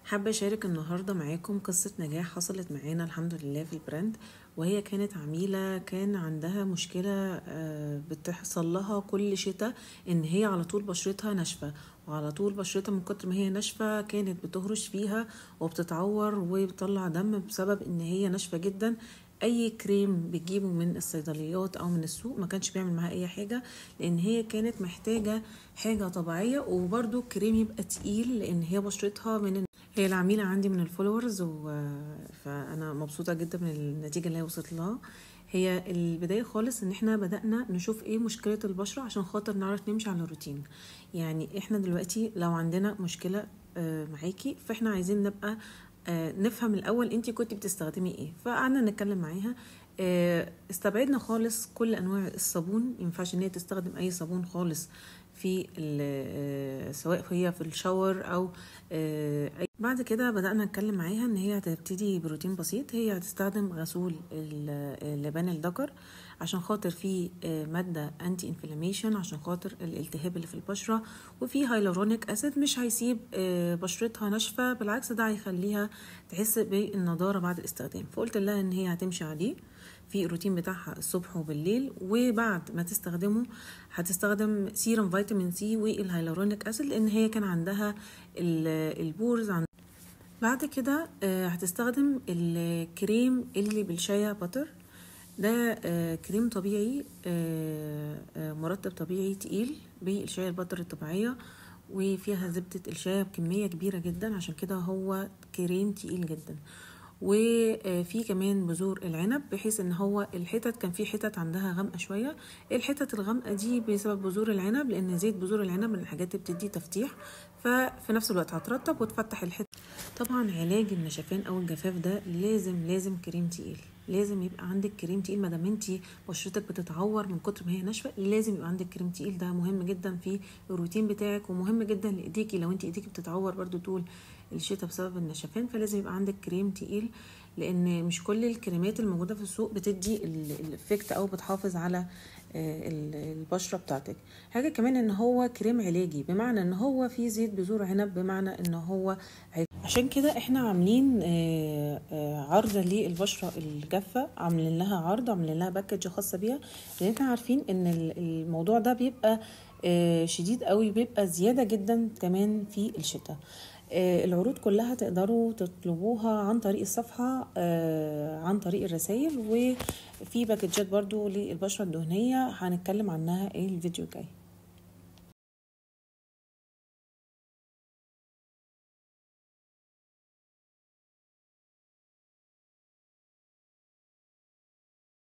حابة أشارك النهاردة معاكم قصة نجاح حصلت معانا الحمد لله في ال brand. وهي كانت عميلة كان عندها مشكلة بتحصل لها كل شتاء، إن هي على طول بشرتها ناشفة، وعلى طول بشرتها من كتر ما هي ناشفة كانت بتهرش فيها وبتتعور وبتطلع دم بسبب إن هي ناشفة جدا. اي كريم بتجيبه من الصيدليات او من السوق ما كانش بيعمل معاها اي حاجة، لان هي كانت محتاجه حاجة طبيعية، وبرده كريم يبقى تقيل لان هي بشرتها من هي العميله عندي من ال followers فانا مبسوطة جدا من النتيجة اللي هي وصلت لها. هي البداية خالص ان احنا بدأنا نشوف ايه مشكلة البشرة عشان خاطر نعرف نمشي على الروتين. يعني احنا دلوقتي لو عندنا مشكلة معاكي، فاحنا عايزين نبقى نفهم الاول انتي كنت بتستخدمي ايه. فقعدنا نتكلم معاها، استبعدنا خالص كل انواع الصابون، مينفعش ان هي تستخدم اي صابون خالص في سواء هي في ال shower او بعد كده بدأنا نتكلم معاها ان هي هتبتدي بروتين بسيط. هي هتستخدم غسول اللبان الذكر عشان خاطر فيه مادة anti inflammation عشان خاطر الالتهاب اللي في البشرة، وفيه hyaluronic acid مش هيسيب بشرتها ناشفة، بالعكس ده هيخليها تحس بالنضارة بعد الاستخدام. فقلت لها ان هي هتمشي عليه في الروتين بتاعها الصبح وبالليل، وبعد ما تستخدمه هتستخدم سيرم فيتامين سي وال hyaluronic acid لان هي كان عندها ال pores. بعد كده هتستخدم الكريم اللي بال shea butter، ده كريم طبيعي، مرطب طبيعي تقيل بال shea butter الطبيعية، وفيها زبدة الشيا بكمية كبيرة جدا، عشان كده هو كريم تقيل جدا. وفي كمان بذور العنب، بحيث ان هو الحتت كان في حتت عندها غامقه شوية، الحتت الغامقه دي بسبب بذور العنب، لان زيت بذور العنب من الحاجات اللي بتدي تفتيح، ففي نفس الوقت هترطب وتفتح الحتة. طبعا علاج النشفان او الجفاف ده لازم كريم تقيل، لازم يبقى عندك كريم تقيل. ما دام انت بشرتك بتتعور من كتر ما هي ناشفة لازم يبقى عندك كريم تقيل، ده مهم جدا في الروتين بتاعك، ومهم جدا لايديكي لو انت ايديكي بتتعور برده طول الشتاء بسبب النشفان، فلازم يبقى عندك كريم تقيل، لان مش كل الكريمات الموجودة في السوق بتدي ال effect او بتحافظ على البشرة بتاعتك. حاجة كمان ان هو كريم علاجي، بمعنى ان هو فيه زيت بذور عنب، بمعنى ان هو عشان كده احنا عاملين عرض للبشره الجافه، عاملين لها عرض، عاملين لها package خاصة بيها، لان احنا عارفين ان الموضوع ده بيبقى شديد قوي، بيبقى زيادة جدا كمان في الشتاء. العروض كلها تقدروا تطلبوها عن طريق الصفحة، عن طريق الرسائل، وفي باكجات برضو للبشرة الدهنية هنتكلم عنها الفيديو الجاي.